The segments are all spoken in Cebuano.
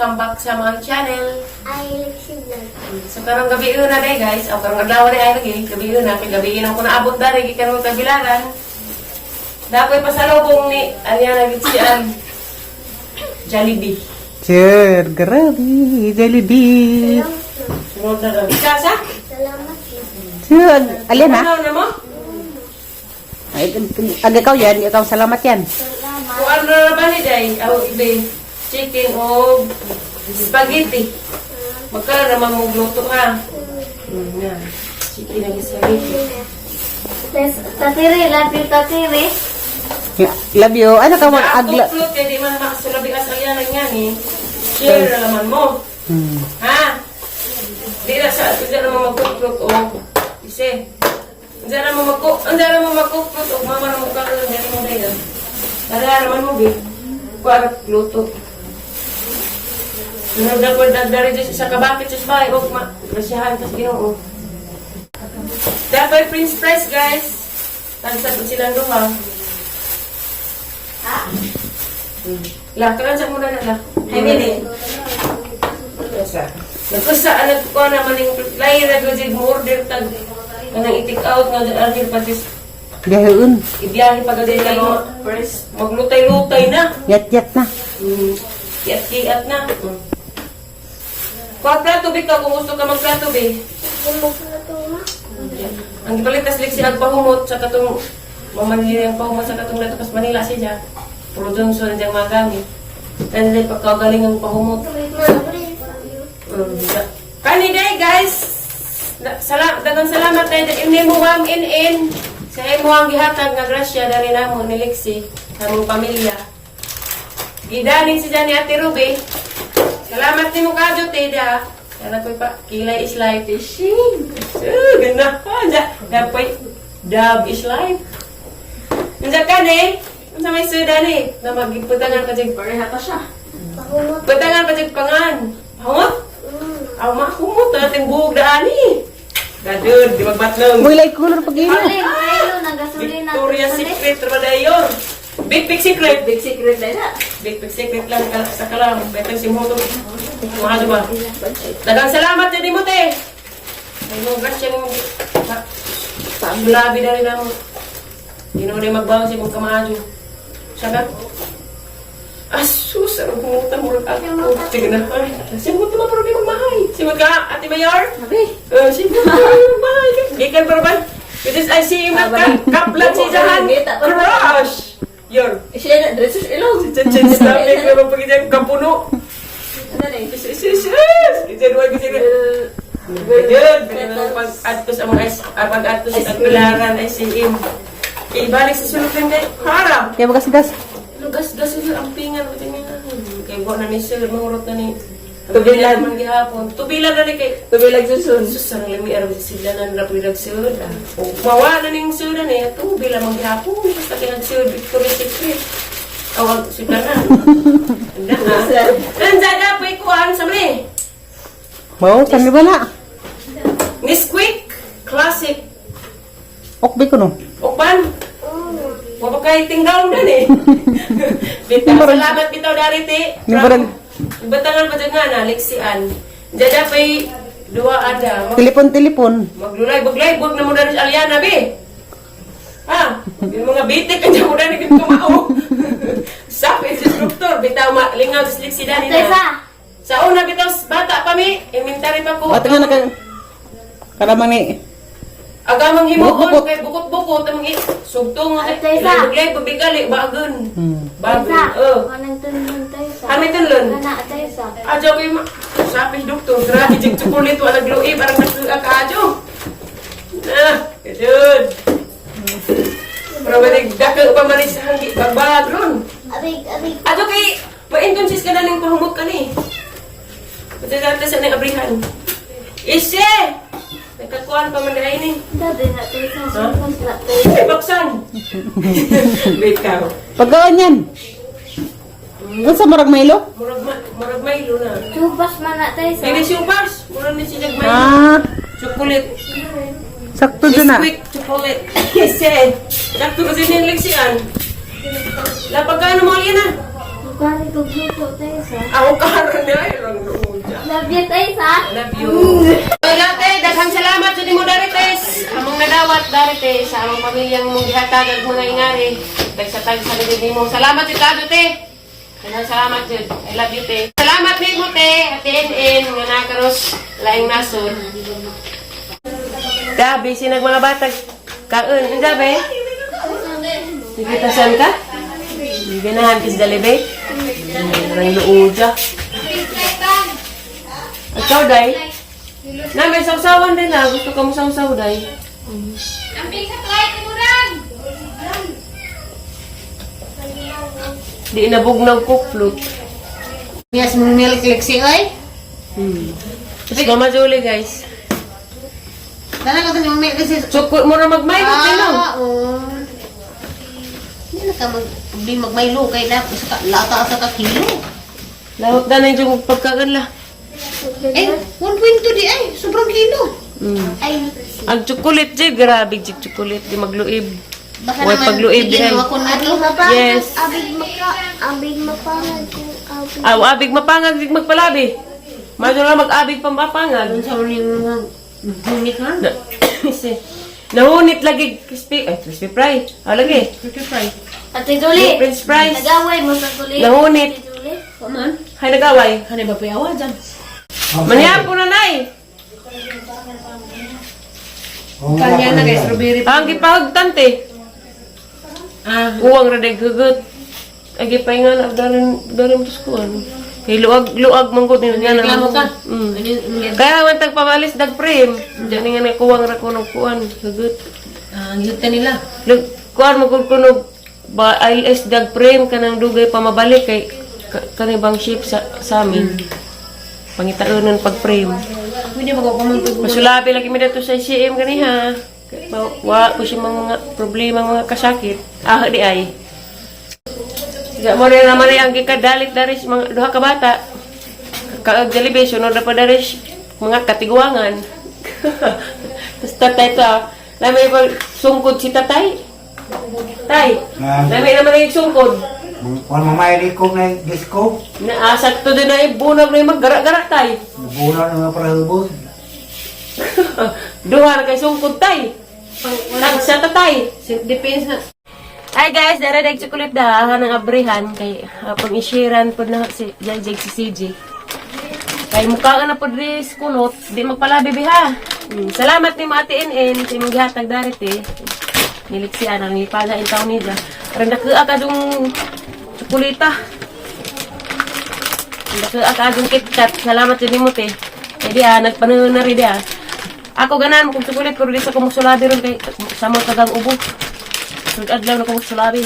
Welcome back sa mga channel. Ay, Lexi Vlog. So karong gabi na day, guys. O karong adlaw na ay lagi, gabi na kay gabi na ko naabot dari gikan mo kabilaran. Dakoy pasalubong ni anya na gid si an Jollibee. Sure, grabe, Jollibee. Salamat na. Sunod na lang. Ika sa? Salamat na. Sure, alin ha? Ano na mo? Ay, ag ikaw yan, ikaw salamat yan. Salamat. Kung ano na ba ni day? Aw ibe chicken o spaghetti. Magkano naman mo luto ha? Na. Chicken ang spaghetti. Tatiri, love you, tatiri. Love you. Ano ka mga Agla. agla? Fruit, kaya di man makasulabi as alyan ang yan eh. Share na naman mo. Ha? Di na sa, hindi na mo magkukrut o ise. Hindi na mo magku, hindi na mo magkukrut o mama na mo karoon, hindi mo dayon. Tara naman mo, bi. Kuarap luto. Sunod na ko dagdari dyan sa kabakit sa bahay o ma, grasyahan tas Ginoo. Dapat Prince Price, guys. Tagsa po silang duha. Ha? La, kaan sa muna na la. Ay, Mili. Nagkusa. Nagkusa, anak ko na maning lahi na ko jig mo order tag kanang i-take out nga dyan pa tis Biyaheun. ibiyahe pa gadi mo first maglutay-lutay na. Yat-yat na. Kiat-kiat na. Kuha plato bi ka kung gusto ka magplato bi. Ang gipalitas liksi ang pahumot sa katong mamanili ang pahumot sa katong nato pas Manila siya. Puro Johnson diyang magamit. Dahil pagkagaling ang pahumot. Kani day guys. Daghang salamat tay ini mo wam in in sa imo ang gihatag nga grasya dali namo ni Lexi sa among pamilya. Gidaning si Jani Ate Ruby. Salamat nimo kadyo te da. Kana koy pa kilay is life fishing. So, ganda. Ja, dapoy dab is life. Unsa ka ni? Unsa may suda ni? Na magiputangan ka jig Pareha pa siya. Pahumot. Putangan pa jig pangan. Humot? Aw mahumot na ating buhok daan eh. Gadud, di magbatlong. Uy, like color pag ino. Alin, Milo, nagasolina. Victoria's Secret ba dayon? Big Big Secret. Big secret na na. Big Big Secret lang sa kalam. Betang si Moto. Mga ba? Daghang salamat sa mo te. Ay mo grasya mo. Paglabi na rin amo. Ginoo na magbaon sa imong kamaadyo. Saga. Asus, ang kumuta mo rin ako. Sige na. Ay, simot naman pero di magmahay. Simot ka, Ate Mayor? Sabi. Simot ka, magmahay ka. Gikan para ba? Because I see him at kaplan si Jahan. Crush! Yor. Siya na, diretso siya ilong. Change topic naman pag dyan kapuno. Ano na eh? Sus, sus, sus! Gijan, wag, gijan. Gijan, pag-adtos ang mga pag-adtos at pilaran ay si im. Ibalik sa sulok lang kay Harap! Kaya magas-gas. Lugas gas yun ang pingan ko tingin. Kay buwan na ni sir, mangurot na ni. Tubilan man gihapon. Tubilan na ni kay Tubilag susun. Sus sarang lami araw sila na rapidag sud. O mawa na ning sud na tubilan man gihapon basta kay nagsud Victoria's Secret. Awag sila na. Anda. Nandiyan na po'y kuan sa mali. Wow, saan ba na? Nesquik Classic. Okbe ko no. Upan. Wa pa kay tinggaw na ni. Bitaw, salamat bitaw dari ti. Yung barang- Batangan pa dyan nga na, Lexian. Diyan pa'y duwa ada. Telepon-telepon. Maglulay, baglay, buwag na mo na si Aliana, be. Ha? Yung mga bitik, kanya mo na naging kumao. Sabi si instructor, bitaw lingaw sa Lexi dani na. Tesa. Sa una, bitaw, bata pa mi, elementary pa ko. Wata nga na ka. Karamang ni. Agamang himuon, Bukot-bukot. kay bukot-bukot, amang sugtong, Ate, isa. Baglay, pabigali, bagon. Bagon, Tesa. oh. Anong tunlon, Tesa? Ano tunlon? Kana, Tesa. Adyo kay ma... Sabi doktor, grabe jig chocolate wala glui parang nagsuga ka adyo. Na, gudod. Pero ba dako pa man sa hanggi bagbag ron. Arig, arig. Adyo kay mainton sis ka na ning pahumot ka ni. Pati sa ning abrihan. Ise! Nagkakuan pa man dai ni. Dati na, Tesa. Sulpos na, Tesa. Ay, baksan. Wait ka. Pagkaan yan. Unsa murag Milo? Murag Milo na. Tubas man na, Tesa. Dili siya murag ni siya Milo. Ah, Chocolate. sakto dyan na. Nesquik chocolate. Kasi, sakto kasi niyang leksian. La, pagkano mo yan ah? Ukari kog luto tayo sa. Ako karon na ay rang luoja. Love you tayo sa. Love you. Wala te, daghang salamat jud nimo diri tes. Among nadawat diri te sa among pamilyang mong gihatag ag mga ingari. Tagsa-tagsa na jud nimo. Salamat jud kayo te. Daghang salamat jud. I love you te. Salamat nimo te, Ate NN nga nakaros laing nasod. Da, busy nag mga batag. Kaon, unsa be? Nagkitasan ka? Ganahan kis dali be? Rang luoja. Ikaw, Day? Na, may sausawan din na. Gusto ka mo sausaw, Day. Di inabugnaw ko, flute. Yes, mong milk lexi oy. Tapos Mama Julie, guys. Dala ka mong milk lexi. So, mo na magmay, no? Ah, oo. Hindi na ka mag di magmaylo kay na sa ka lata sa ka kilo. Lahot na na yung pagkakan la. Eh, 1.2 di ay, sobrang kilo. Ay, Ang chocolate, Jay. Grabe, jig chocolate. Di magluib. Baka Huwag naman pagluib bigyan din. mo ako na to. Yes. Abig maka, abig mapangag kung abig. Aw, abig mapangag, jig magpalabi. Madyo na mag-abig pa mapangag. Sa uling mga hunit na. Na, kasi, nahunit lagi crispy, ay, crispy fry. Ah, lagi. Crispy fry. Ate Julie, French fries. nag-away mo sa Julie. Nahunit. Ate Julie. Paman? Hay, nag-away. Ano ba payawa dyan? Manihap po na, nay. Kanya na guys, strawberry. Ang gipahagtan, te. Ah, Uwang raday hugot. Ay, gipahinga na, darin, darin mo ko, ano. Kay luag, luag, manggod. Nga na. Reklamo ka? Mm. Ano yung Kaya man tagpabalis, dagprem. Diyan nga na kuwang ra kunog kuan, hugot. Ah, ang yuta nila. Lug, kuan mo kung kunog ba ILS dagprem kanang dugay pa mabalik kay kanang bang ship sa amin. Pangitaonon pag frame. Pwede ba ko kumang pag Masulabi lagi mi dato sa CM ganiha. Kay wa ko siya mga problema mga kasakit. Ah, di ay. Sa mo rin naman ay ang gikadalit dari sa mga duha ka bata. Kaag Jollibee, sunod na pa dari sa mga katiguangan. Tapos tatay to ah. Lami pa sungkod si tatay. Tay, Ah. lami naman ang sungkod. Kung mamay ko na disco, Na sakto din na ibunag na yung maggara-gara tay. bulan na mga parahubog. Duha na kay sungkod tay. Tagsa tatay. Depends na. Hi guys, dara dag chocolate da ng abrihan kay pang ishiran pod na si Jai si CJ. Kay mukha ka na pod ris kunot, di magpalabi biha. Salamat ni mo Ate NN sa imong gihatag dari te. Niliksian ang nilipada in taon nila. Aron dakua ka dong tsokolita. Dakua ka dong KitKat. Salamat jud nimo te. Kay di ah, nagpanuyon na rin di ah. Ako ganahan mo kong tsokolate pero di sa kumusulabi ron kay sa mga tagang ubo. Sug adlaw na kumusulabi.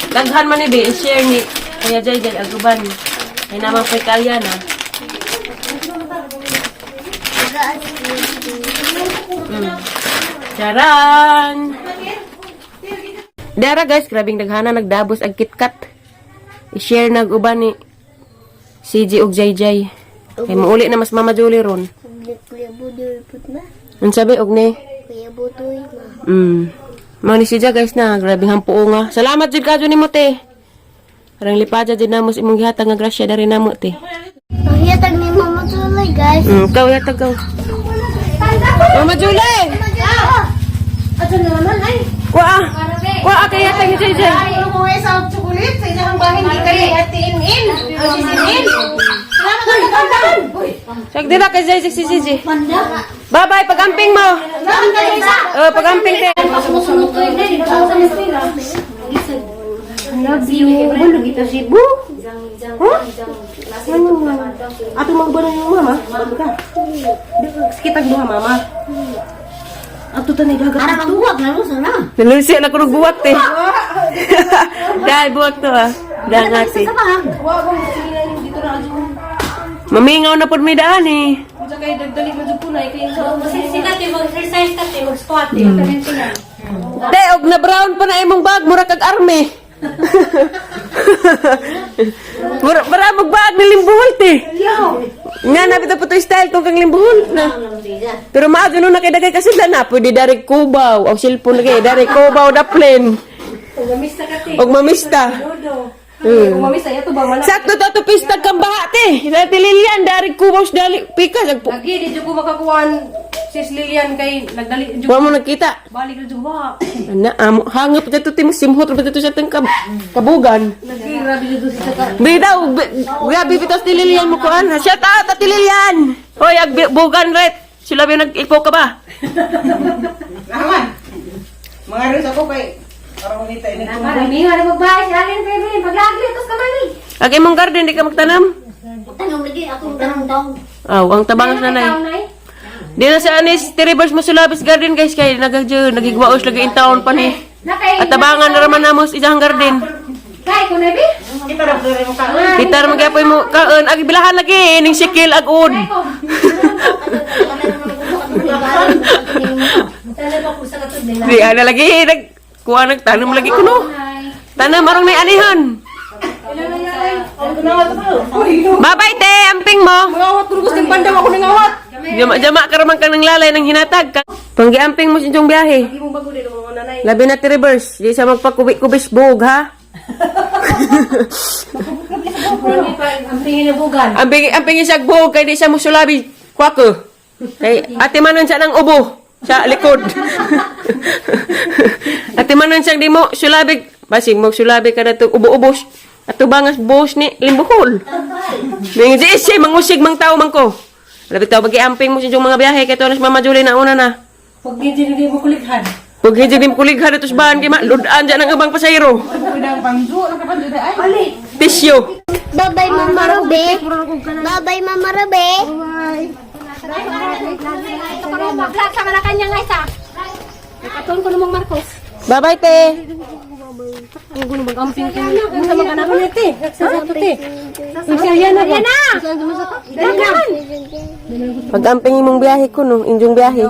Daghan man ni be, i-share ni Kuya Jai Jai ang uban. Kay naman pa'y kaya na. Charan! Dara guys, grabing daghana nagdabos ang KitKat. I-share nag uban ni CJ ug Jai Jai. Kay muuli na mas Mama Julie ron. Kuya Budoy put na. Unsa be og ni? Kuya Budoy ma. Mao ni siya guys na, grabe hampuo nga. Salamat jud kadyo nimo te. Parang lipada jud namo sa imong gihatag nga grasya dari namo te. Ang yatag ni Mama Julie guys. Ikaw yatag ka. Mama Julie! Ato na naman ay. Wa! Wa kay yatag ni Jai Jai. Ay, mo sa chocolate sa isang bahin di kay Ate In. Ang si In. Salamat ang pandan. Sag dira kay Jai Jai si CJ. Bye bye pagamping mo. Oh, pagamping te. Love you. Ano kita Cebu? Huh? Ano mama? Ato magbuno yung mama. Bago ka. Kitag mo mama. Ato tanay gagat. Para magbuwag na lusa na. Nalusi na kunog buwak te. Dahil buwak to ah. Dahil nga te. Mamingaw na pod may daan eh. Unsa kay dagdalig man jud kunay kay sa Sila te mag-exercise ka te mag-squat te. Te, og na brown pa na imong bag, mura kag army. Mura mura mag bag ni limbuhol te. Nga na bitaw po to style tong kang limbuhol na. Pero maadyo no na kay dagay kasi na pwede dari kubaw o cellphone kay dari kubaw da plane. Mamista ka te. Og mamista. Dodo. Umamis ay ato ba wala. Sakto to to pista kang baha te. Dati Lilian dari kubaw dali pikas ag Lagi di jud ko makakuan sis Lilian kay nagdali jud. Wa mo nagkita. Balik jud ba. Ana amo hangap dito ti simhot ra dito sa teng kabugan. Lagi grabe jud si saka. Bitaw, grabe bitas ti Lilian mo kuan. Shout out Ate Lilian. Hoy ag bugan ret. Sila ba nag-ipo ka ba? Naman. Mga rin ako kay parang unita ini. Marami nga na magbahay si Alin Bebe. Maglagli tos ka man eh. Ag imong garden di ka magtanam? Tanong lagi akong tanong taong. Aw, ang tabangas na nay. Di na sa anis, Tiribers Masulabis Garden guys kay nagagjo nagigwaos lagi in town pa ni. Nakay. At tabangan na raman namos isang garden. Kay ko na bi. Kita ra pud mo kaon. Pitar magyapon mo kaon ag bilahan lagi ning sikil ag ud. Di ana lagi nag kuha nagtanom lagi kuno. Tanam arong nay anihan. Babay te, amping mo. Mangawat ko gusto pandaw ako nangawat. Jama-jama ka raman ka ng lalay ng hinatag ka. Panggiamping mo sa inyong biyahe. Imong bago din mga nanay. Labi na ti reverse. Di sa magpakubi-kubis buog ha. Ang tingin ng bugan. Amping isag buog kay di siya musulabi. Kwako. Kay ate manon siya ng ubo sa likod. Ate manon siya di mo sulabi. Basig mo sulabi ka na itong ubo-ubos. Ato bangas buhos ni limbuhol. Ning di siya mangusig mang tao man ko. Labi tao bagi amping mo sa inyong mga biyahe kay tunas Mama Julie na una na. Pag hindi mo kulighan. Pag hindi din kulighan ito sa bahan kay ma ludan dyan ang abang pasahero. Tisyo. Bye-bye, Mama Ruby. Bye-bye, Mama Ruby. Ito pa rin mag-vlog sa Malacanang nga isa. Nakatuon ko namang Marcos. Bye-bye, te. Ang gulo mag-amping ko. Ang sa mga anak ko nete. Sa te. Ang na. Yan na! Daghan! Pag-amping imong biyahe ko, no? Inyong biyahe.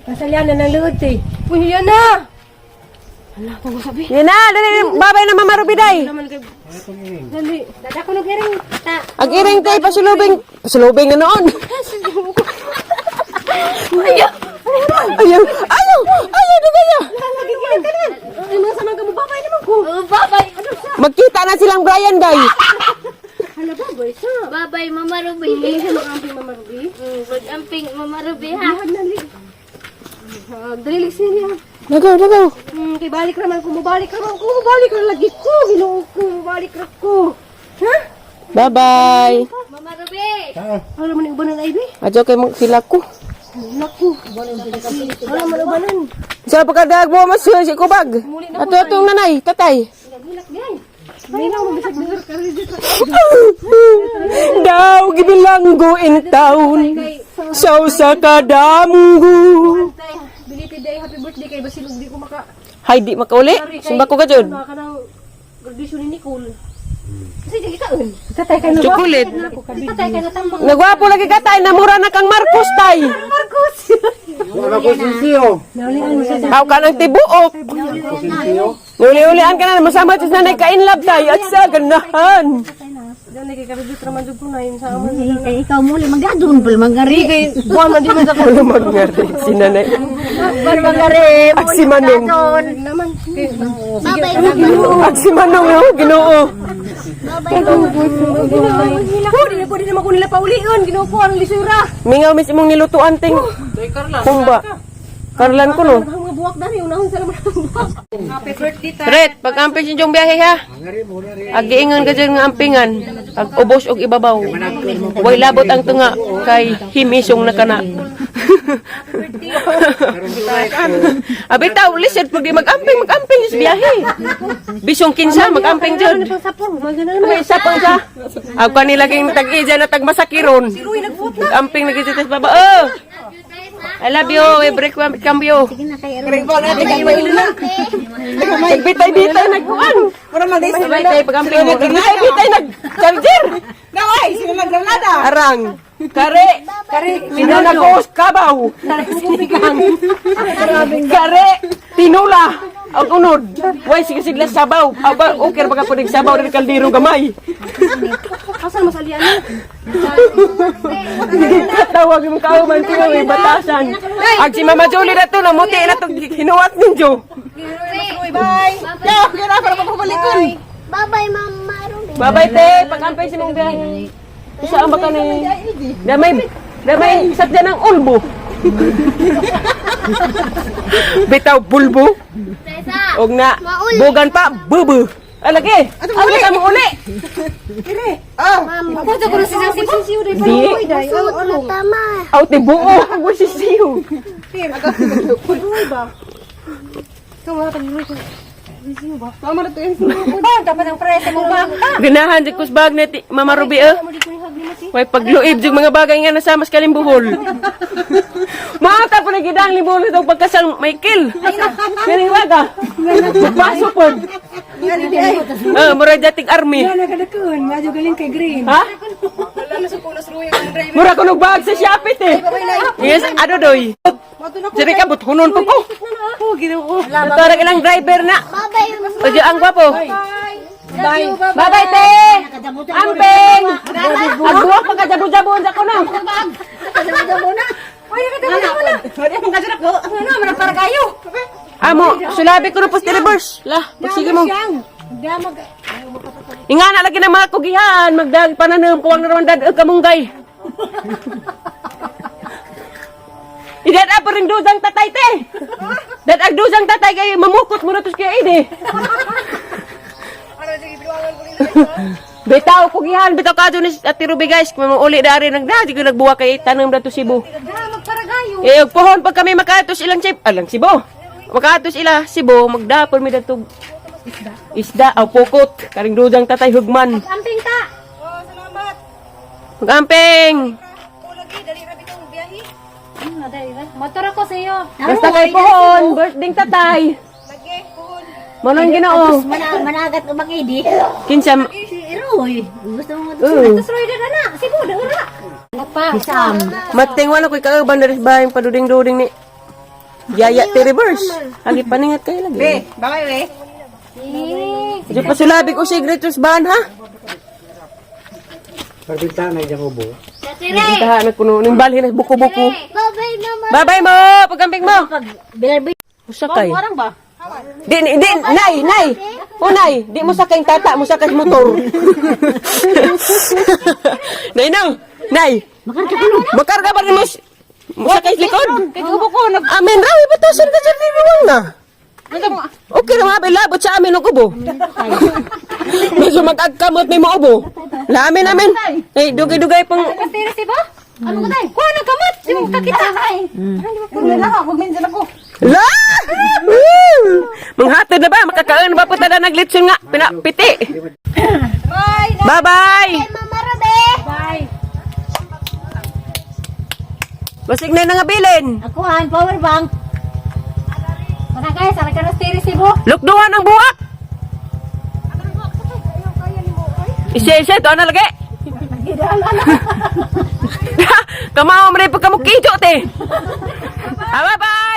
Masalyan na ng luod te. Uy, yan na. Yan na, dali, dali. Bye-bye na, Mama Rubiday. Dali. Dada ko nag-iring. Ta. Ang iring, te, pasulubing. Pasulubing na noon. Ayaw. Ayaw. Ayaw. Ayaw, na kaya. Ay, mga samang ka mo. Babay naman ko. Bye-bye. Magkita na silang Brian, day. Hala, babay sa. Bye-bye, Mama Ruby. Mag-amping Mama Ruby. Mag-amping, Mama Ruby, ha? Dali, lisin niya. Nagaw, nagaw. Kay balik raman ko, mabalik raman ko, mabalik ra lagi ko, Ginoo ko, mabalik ra ko. Ha? Bye-bye. Mama Ruby! Wala man yung ubanan ay, be. Adyo kay mo sila ko. Naku. Wala man ubanan. Sa pagkadag mo mas si kubag. Ato atong nanay, tatay. Daw gibilanggo in town. Sa usa ka damgo. Biliti day, happy birthday kay Basilog, di ko maka... Hay di makauli. Simba ko ka jud. Maka ng graduation ni Nicole. Kasi di ka Tatay ka na ba? Chocolate. Tatay ka na tambak. Nagwapo lagi ka tay, namura na kang Marcos tay. Wala ko sinsiyo. Haw ka ng tibuok. Uli-ulian ka na, masama sa nanay ka in love tay at sa ganahan. Dali kay kabidot raman jud ko na yun sa amon. Kay ikaw muli, mag-adun pala, magari. Kay buwan man di man sa Ano magngari si nanay? Magari. Ag si Manong. naman. Bye-bye, Mama Ruby. Ag si Manong, oh, Ginoo. Bye-bye, Mama Ruby. Ko di na ko di naman ko nila paulion, Ginoo ko ang lisura. Mingaw mis imong nilutuan ting. Kumba. Karlan ko no. Ang mga buwak dani unahon sa naman ang buwak. Happy birthday ta. Ret, pag amping sa inyong biyahe ha. Ag giingon ka dyan nga ampingan. Ag ubos og ibabaw. Way labot ang tunga kay himisong na kana. Abi taw lisod pag di mag-amping, mag-amping sa biyahe. Bisong kinsa mag-amping jud. May isa pang siya. Ako kanila laging tag-ija na tagmasakiron. Mag-amping lagi sa baba. Oh! I love you. We break one cambio. Nagbitay-bitay nagkuan. Mura man day sila. Bitay pag-amping mo. Nagbitay-bitay nag-charger. Naway, sila naggranada. Arang. Kare. Kare. Minanagos kabaw. Kare. Tinula. Ang unod. Way sige sigla sabaw. Aba, okay ra baka punig sabaw rin kaldero gamay. Asa mas alian ni? Katawag yung kauman ko may batasan. Ag si Mama Julie na to, namuti na to, hinuwat ninyo. Bye. Yo, kaya para mapabalikon. Bye-bye, Mama Ruby. Bye-bye, te. Pag-ampay si mong biyahe. Isa ang baka ni... Damay, damay, isat dyan ang ulbo. Bitaw, bulbo. Presa. Og na, Mauli. bugan pa, bubu. Ah, lagi. Uli. Ang uli. Ako ko sa Cebu. Di. Suot na tama. Out ni buo. Ang sisiyo. Ba, dapat ang presa mo ba? Ganahan jud kus bag na ti Mama Ruby eh. Way pagluib jud mga bagay nga nasa mas kalimbuhol. Mata po na gidang limbuhol itong pagkasal Michael. Meron waga. Magpaso po. Ah, mura dating army. Nagadakuan, medyo galing kay Green. Ha? Mura ko bag sa Shopee eh. Yes, ano doy? Diri ka buthunon po ko. Oh, Ginoo. Ito ilang driver na. Bye-bye. O ang gwapo. Bye. Bye-bye, te! Amping! Agbuwak pagkajabo-jabo sa ko na. Ano, marang para kayo. Amo, sulabi ko na po sa reverse. Lah, magsige mo. Damag. Inga na lagi ng mga kugihan, magdag pananom, kuwang na raman dad, kamunggay. Idat pa rin duzang tatay, te! Dat ag duzang tatay kay mamukot mo na tos kaya ini. Bitaw kugihan, bitaw ka ni Ate Ruby guys, mamuuli dari nagda, di ko nagbuwa kay tanong dato Cebu. Eh, ug pohon pag kami makaatos ilang chip, alang Cebu. Makaatos ila Cebu, magdapon mi dato isda aw pukot karing duzang tatay hugman. Amping ta. Magamping. Motor ako sa iyo. Basta kay pohon, birthday tatay. Manon Ginoo. Managat ko bang idi? Kinsa Si Roy. Gusto mo Oo. Tapos Roy na na. Cebu, na ura. Pa. Mating wala ko'y kauban diri sa bahay paduding-duding ni Yaya ti reverse. Agi paningat kayo lagi. Be, bye be. Di pa sulabi ko secret sa bahan ha. Parbinta na diyang ubo. Tahan na kuno ning balhin na buko-buko. Bye-bye, Mama. Bye-bye mo, pagamping mo. Bilarbi. Usakay. Di, di, nay, nay. O nay, di mo sakay ang tata, mo sakay motor. Nay, no. Nay. Makarga pa rin mo. Mo sakay sa likod. Amin raw, ibutasan ka dyan, di na. Okay na mga labot sa amin ang ubo. Medyo mag-agkamot may maubo. Lamin amin. Eh, dugay-dugay pang Tira Cebu? Ano ko tayo? Kuha na kamot. Di mo kakita. La! Woo! Manghatod na ba? Makakaon ba po tada naglitson nga? Pinapiti. Bye-bye! Mama Ruby. Basig na nga bilin. Ako ang power bank. Mana guys, ara ka na tira Cebu. Lukduhan ang buwak! Isa, isa, ito na lagi. Kamao mo rin pagkamukijo, te. Ah, bye-bye!